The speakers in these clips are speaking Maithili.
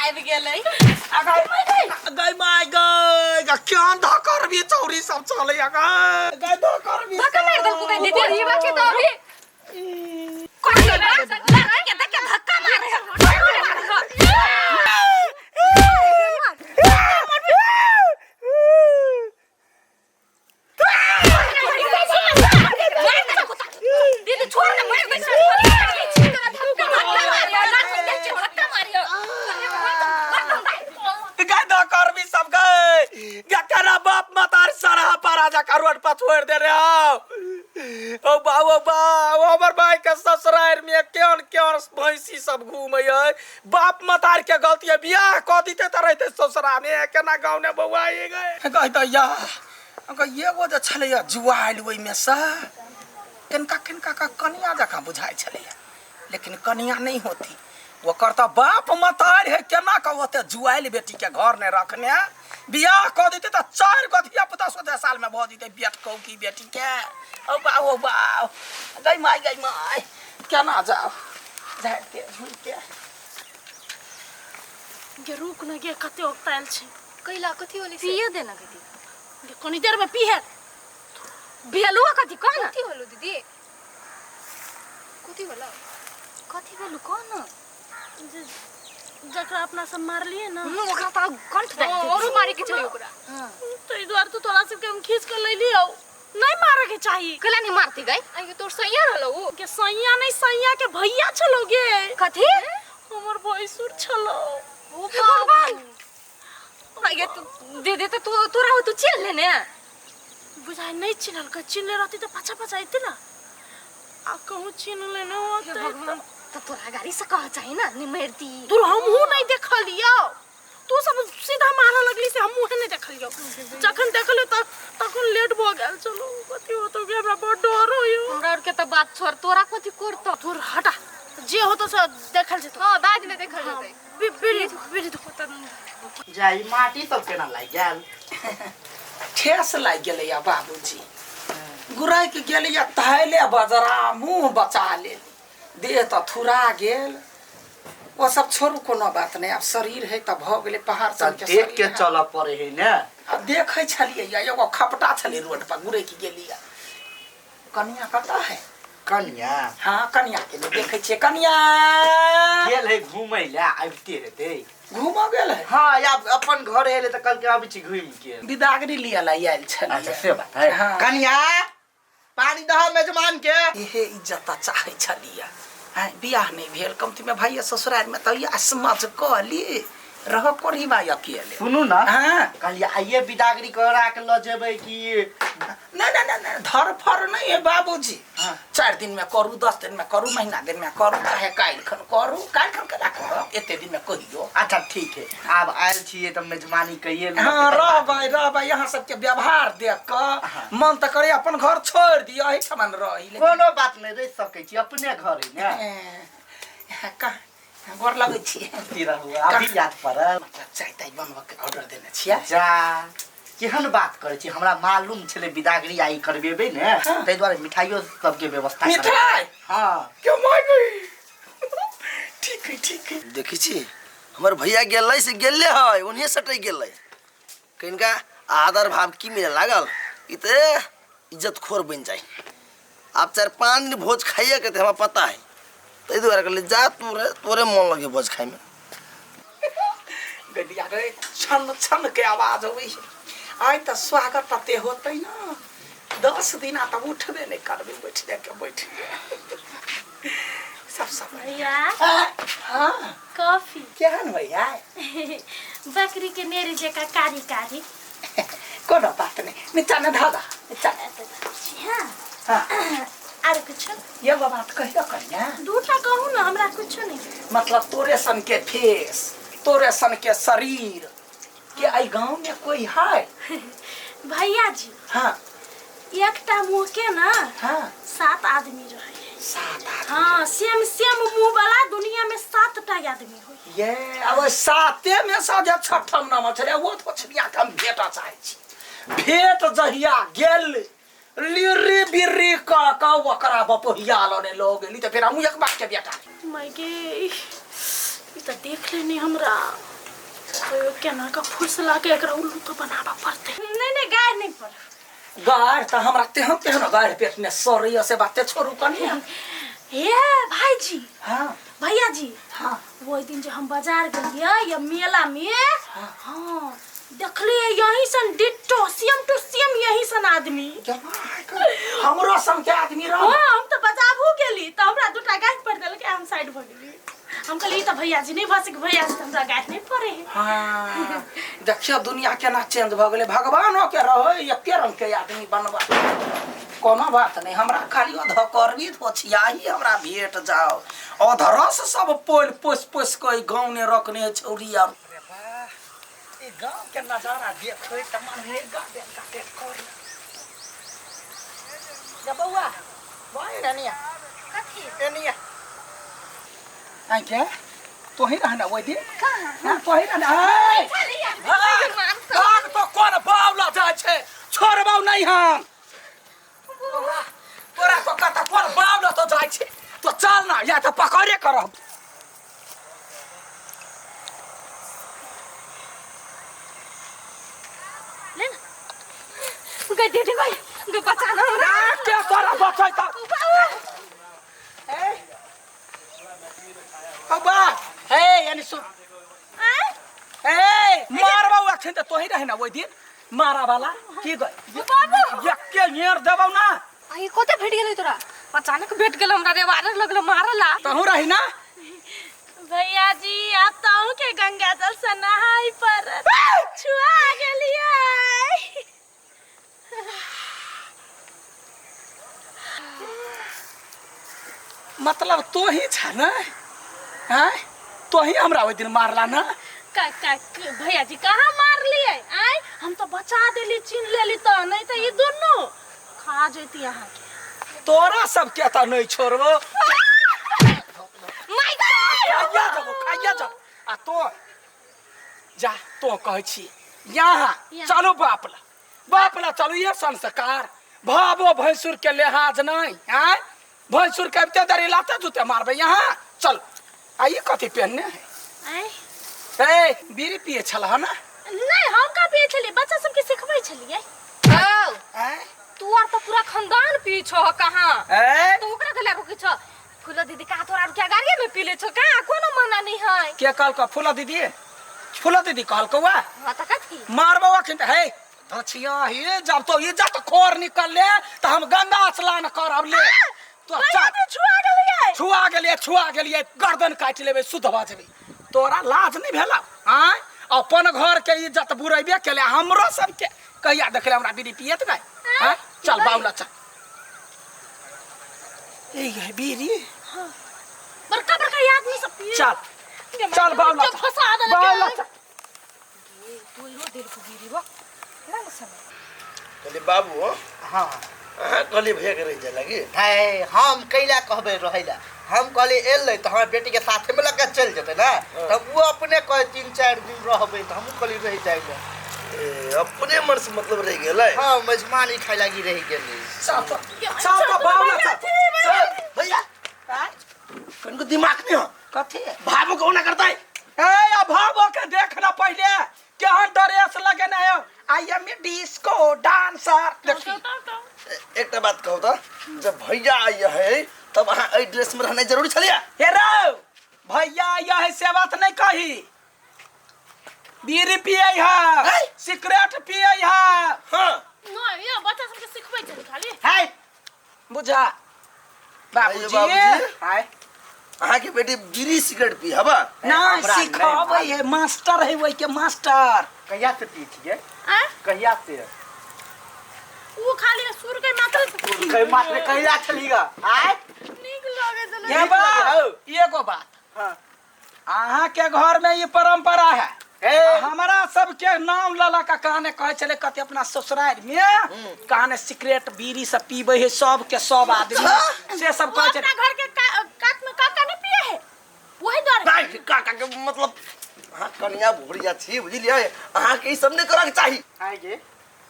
आबि गेलै। गई माय गई गा क्यों धकर भी चौरी सब चले या गई गई धकर भी धक्का मार देलको गई दीदी रीवा के तो अभी कोई लड़की के देख के धक्का मारे है, धक्का मारे है। दीदी छोड़ ना मार दे धक्का मारियो गई धकर भी सब गई गा केना बाप मतार सरहा पर राजा का रोड पर छोड़ दे रे हो। ओ बा ओ बा ओ हमर भाई के ससुराल में केहन केहन भैंसी सब घूमै है बाप मतार के गलती है बियाह कऽ दिते तऽ रहते ससुरा में केना गाँव ने बौआ गए गई दैया एगो जे छलैया जुआयल ओहिमे से किनका किनका का कनिया जकाँ बुझाइ छलैया लेकिन कनिया नहि होती ओकर तऽ बाप मतार है केना कऽ ओते जुआयल बेटीके घर नहि रखने बियाह कऽ देतै तऽ चारि गो धिया पुता सोझे सालमे भऽ जेतै बेट कौकी बेटीके। ओ बा ओ बा गई माय गई माय केना जाओ झाड़िते झुड़िते गे रुक न गे कते ओकतायल छै। कैला कथी होलै से? पिए देना कथी गे कनी देर में पीहे भेलुआ कथी कह न। कथी होलो दीदी? कथी होलो? कथी भेलु कह न। जे जकरा अपना सब मारलिए ना ओकरा त कंठ दे औरो मारे के छै ओकरा। हां ताहि दुआरे तो तोरा सबके हम खींच के लैलियौ। नहीं मारे के चाही। कैला नहीं मारती गई? आइयो तोर सैया रहलो उ। के सैया नहीं सैया के भैया छलो गे। कथी? हमर भैंसुर छलो। ओ भगवान। आगे तू दीदी तो तू तोरा हो तू चिन्ह लेने। बुझाइ नहीं चिन्हल के चिन्हले रहती तो पाछा पाछा अइते ना। आ कहूँ चिन्ह लेने होते हे भगवान तो तोरा गाड़ी से कह चाही ना नहीं मरती। तोर हमहूँ नहीं देखलियौ। तू सब सीधा मारऽ लगली से हमहूँ नहीं देखलियौ। जखन देखलियौ त तखन लेट भऽ गेल चलो कथी होतो कि हमरा बड़ डर होइयो। हमरा और के तो बात छोड़ तोरा कथी करतो? तोर हटा जे होतो से देखल जेतो। हां बाद में देखल जेतै। बीड़ी बीड़ी जाई माटी सब केना लागि गेल? ठेस लागि गेलैया बाबूजी। गुराकि गेलैया तहले बजरा मुँह बचा लेल देह तऽ थुरा गेल। ओ सब छोड़ू कोनो बात नहि आब शरीर है तऽ भऽ गेलै पहाड़ तऽ सन के देख के शरीर है। चलऽ पड़े है ने। आ देखै छलियै या एगो खपटा छलै रोड पर गुरकि गेलियै। कनिया कतऽ है? कनिया? हाँ कनिया के नहि देखै छियै। कनिया गेल है घूमै लए आबिते हेतै। घूमऽ गेल है? हाँ या अपन घर एलै तऽ कहलकै आबै छी घूमि के। बिदागरी लिअ ला आयल छलियै। अच्छा से बात है। हाँ। कनिया पानी दह मेजमान के। इहे इज्जत तऽ चाहै छलियै। आँय बियाह नहि भेल कमती में भैया ससुराल में तऽ इएह समझ कऽ ली रह कोढ़ी बाई अकेले। सुनू ना। हाँ। कहलियै आइये बिदागरी करा के लऽ जेबै कि? नहीं नहीं नहीं नहीं धरफड़ नहीं है बाबूजी। हाँ। 4 दिन में करू 10 दिन में करू महीना दिन में करू चाहे काल्हि खन करू काल्हि खन केना करब एते दिन में कहियो। अच्छा ठीक है आब आयल छियै तऽ मेजबानी कहिये लेबै। हाँ रहबै रहबै यहाँ सबके व्यवहार देख कऽ मन तऽ करे अपन घर छोड़ि दिअ एहिठमन रही लेकिन कोनो बात नहीं रहि सकै छी अपने घर है ने। कहाँ गोर लगै छी। की रहू अभी याद पड़ल। मतलब चाय ताय बनबऽ के ऑर्डर देने छियै। जा केहन बात करै छी हमरा मालूम छलै बिदागरी आई करबेबै ने हाँ। ताहि दुआरे मिठाइयो सबके व्यवस्था करबै। मिठाई? हाँ। क्यों माय गई? ठीक है ठीक है। देखै छी हमर भैया गेलै से गेले है ओन्हे सटै गेलै कनिका आदर भाव की मिले लागल ई तऽ इज्जत खोर बनि जाय। आब 4-5 दिन भोज खाइए के हमरा पता है ताहि दुआरे कहलियै जा तोरे तोरे मन लगे भोज खाइमे। गडिया रे छन छन के आवाज अबै है। आइ तऽ स्वागत तते होतै ना 10 दिन आ तब उठबे नहि करबै बैठ जाके बैठ सब सब भैया। हाँ। कॉफी। केहन भैया? बकरी के नेरी जका कारी कारी। कोनो बात नहीं नीचा ने धादा नीचा। हाँ। हाँ। आर कुछ? एगो बात कहियो कन्या। दूटा कहू ना हमरा कुछ नहीं। मतलब तोरे सन के फेस तोरे सन के शरीर के आई गांव में कोई है? भैया जी। हाँ। एकटा मुंह के ना हाँ। 7 आदमी रहे। 7 आदमी। हाँ सेम सेम मुंह वाला दुनिया में 7 टा आदमी हो। ये अब साते में से जे छठम नंबर छलै वो तो छलिया के हम भेटऽ चाहै छी। भेट जहिया गेल लिर्री बिर्री कऽ कऽ ओकरा बपहिया लने लऽ गेली तऽ फेर हमहूँ एक बाप के बेटा। माय गे ई तऽ देख लेने हमरा। कहियो केना कऽ फुसला के एकरा उल्लू तो बनाबऽ पड़तै। नहीं नहीं, गाय नहीं पड़। गाड़ तऽ हमरा तेहन तेहन गाड़ पेट में सड़ैया से बाते छोड़ू कनिया। हे भाईजी। हाँ। भैया जी। हाँ। ओहि दिन जे हम बाजार गेलियै या मेला में, हाँ देखलियै यही सन डिट्टो सेम टू सेम यही सन आदमी। हमरो सन के आदमी रह। हाँ, हम तो बजाबू गेली तो हमरा दूटा गाछ पड़ देलकै, हम साइड भऽ गेली। हम कहलियै ई तऽ भैया जी नहीं भऽ सकै, भैया जी तऽ हमरा गाछ नहीं पड़े है। हाँ, देखियौ दुनिया केना चेंज भऽ गेलै। भगवानो के रहै एके रंग के आदमी बनबा, कोनो बात नहीं। हमरा खाली अधकर्मी धोछियाही हमरा भेट जाओ। अधरस सब पोल पोस पोस के गाँव ने रखने छौरी। आर ई गाँव के नजारा देखै तऽ मन हे गार्डन गार्डन कर। जा बौआ, बहिन एनिया। कथी? एनिया। आइ तोही रहना ओहि दिन? कहाँ? हाँ, तोही रहना। ऐ! भाग तो कोन बावला जाइ छै, छोड़बौ नहीं हम। तोरा तो कत कोन बावला तो जाइ छै, तो चल ना या तो पकड़े करब। ले ना गई दीदी, गई गई, बचा ना हमरा। ना के तोरा बचै त ए अब्बा हे यानी सुन। ए मारबौ अखन त तोही रहे ना ओहि दिन मारा वाला की गई बाबू यक्के नेर देबौ ना। आई कते भेट गेलै तोरा? अचानक भेट गेल हमरा रे, मारे लगलो मारला। तहु रही ना? भैया जी आप तो अहूँ के गंगा जल से नहाई पर छुआ गेलियै। मतलब तो ही छ ना? हैं, तो ही हमरा ओहि दिन मारला ना? का का भैया जी कहाँ मार लिए? आय हम तो बचा देली, छीन लेली तो नहीं तो ये दोनों खा जैती अहाँ के। तोरा सब के त नहीं छोड़बो। My God, खाइया जबो, खाइया जबो। आ तो जा, तो कहै छी यहाँ चलू बापला, बापला चलू। ये संस्कार भाबो भैंसुर के लिहाज नहीं। आय भैंसुर के अबिते देरी लाते जूते मारबे। यहाँ चल। आ ई कथी पहनने है? आय ए बीड़ी पिए छल ना? नहीं, हम का पिए छलियै, बच्चा सबके सिखबै छलियै। औ आय तू आर तो पूरा खानदान पी छो कहाँ? ए तू ओकरा गला रोकी छो? फूलो दीदी का तोरा क्या गाड़िए में पी ले छो का? कोनो मना नहीं है। के कहलको फूलो दीदी? फूलो दीदी कहलको वा? हाँ त कथी मारबो अखन त। हे धछिया हे, जब तो इज्जत खोर निकल ले त हम गंगा स्नान करब ले। तो भैया चल। जी छुआ गेलियै। छुआ गेलियै, छुआ गेलियै, गर्दन काटि लेबै, शुद्ध भऽ जेबै। तोरा लाज नहीं भेला? आँय अपन घर के इज्जत बुरेबे केले, हमरो सबके कहिया देखले हमरा बीड़ी पियत गए? आँय चल बाउला चल। ए ये बीड़ी बड़का बड़का आदमी सब पिए। चल चल बाउला चल। फंसा देलकै। बाउला चल। तू इहो देल को बीड़ी बा रंग समय। कहलिए बाबू। हाँ। अहाँ कहलिए भैया के रह जाए लगी। है, हम कैला कहबै रहैला? हम कहलिए एलै तऽ हमरा बेटी के साथे में लग चलि जेतै ना, तब वो अपने कहे 3-4 दिन रहबै, तऽ हमहूँ कहलिए रहि जाइ लए। ए, अपने मन से मतलब रह गेलै। हाँ, मेजबानी खाइ लागी रहि गेलै। चल तो, चल तो बाउला चल। भैया कनको दिमाग नहीं हो कथी? भाबो को ना करता है। ए अभावो के देखना पहले केहन ड्रेस लगेने है। I am a disco dancer. देखी एकटा बात कहू त, जब भैया आइया है तब अहाँ एहि ड्रेस में रहनाइ जरूरी छलिया? हे रौ भैया आइया है से बात नहीं कही। बीड़ी पिए है, सिगरेट पिए है। हाँ। नहीं, ये बच्चा सबके सिखबै छली खाली। है बुझा बाबूजी। बाबूजी। हाय अहाँ के बेटी बीड़ी सिगरेट पी हबा? ना हमरा नहीं सिखाबै है, मास्टर है वही के मास्टर। कहिया से पी छियै? आँय? कहिया से? उ खाली सुर के मात्र कहि मात्र कहिया छली गा? आय नीक लगै छलै। ये बात, एगो बात। हाँ। अहाँ के घर में ये परंपरा है। ए हमरा सबके नाम लला का कहने कहै छलै कते अपना ससुराल में कहने सिगरेट बीड़ी सब पीबै है सब के सब आदमी, से सब वो कहै छलै। अपना घर के कात में काका नहीं पिए है, वही द्वारे। नहीं, काका के मतलब अहाँ कनिया भोरिया छी बुझलियै, अहाँ के ई सब नहीं करऽ के चाही। आय गे,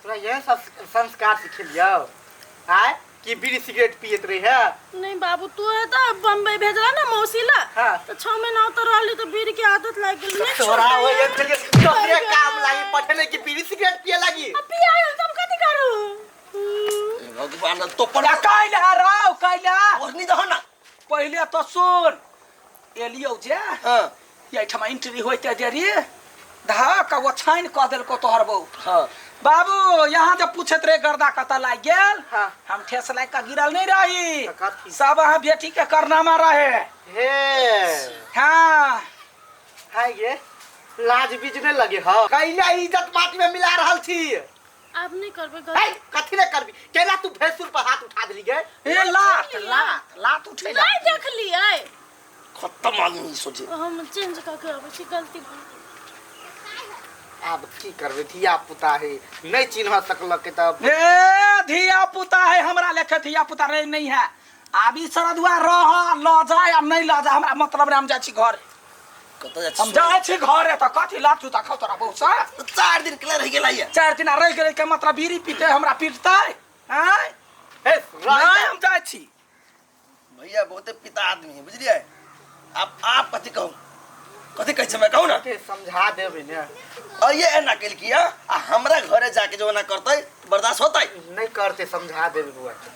तोरा यह सब संस्कार सिखेलियौ? आय कि बीड़ी सिगरेट पियत रही है। नहीं बाबू, तू है तो बम्बई भेजला ना मौसी ला। हाँ। तो 6 महीना तो रहली तो बीड़ी के आदत लाग गेल। नहीं तोरा छूटै। हो गेल तोरे काम लागी पठेले कि बीड़ी सिगरेट पिए लागी? अब पिया तब कथी करू? भगवान तो पर कैला राव कैला ओढ़नी दहो ना। पहिले तो सुन, एलियौ जे हाँ। एहिठाम एंट्री होइते देरी धक ओछाइन कऽ देलको तोहर बहू। हाँ। बाबू यहाँ जब पूछत रहे गर्दा कतऽ लागि गेल। हाँ। हम ठेस लागि कऽ गिरल नहीं रही। तऽ कथी? सब अहाँ बेटी के करनामा रहे। हे। हाँ। हाय गे, लाज बीज नहीं लगे। हाँ, कैला इज्जत माटी में मिला रहल छी। आब नहीं करबै है गलती। कथी ने करबी? केला तू भैंसुर पर हाथ उठा देली गे? ए लात लात लात उठेला। नहीं देखलियै। खत्म आदमी सोचे। हम चेंज कऽ के अबै छी, गलती भऽ गेल। आब की करबै, धिया पुता है, नहीं चिन्ह सकलक तब। ए धिया पुता है, हमरा लेखे धिया पुता रहे नहीं है। आब ई सरदुआ रह ल जा या नहीं ल जा, हमरा मतलब नहीं। हम जाइ छी घर। कतऽ जाइ हम छी? जाइ छी घरे। तऽ कथी लात जूता खाउ तोरा बहू से? 4 दिन के लिए रह गेला ये। 4 दिन रह गेलै के मतलब बीड़ी पीते हमरा पीटतै? आँय? हे, नहीं, हम जाइ छी। भैया बहुते पिता आदमी है, बुझलियै? आप कथी कहू, कथी कहै छै मैं कहू ना? के समझा देबै ने। और ये एना केलकी आ हमरा घरे जाके जो एना करतै बर्दाश्त होतै? नहीं करते, समझा देबै बुआ के।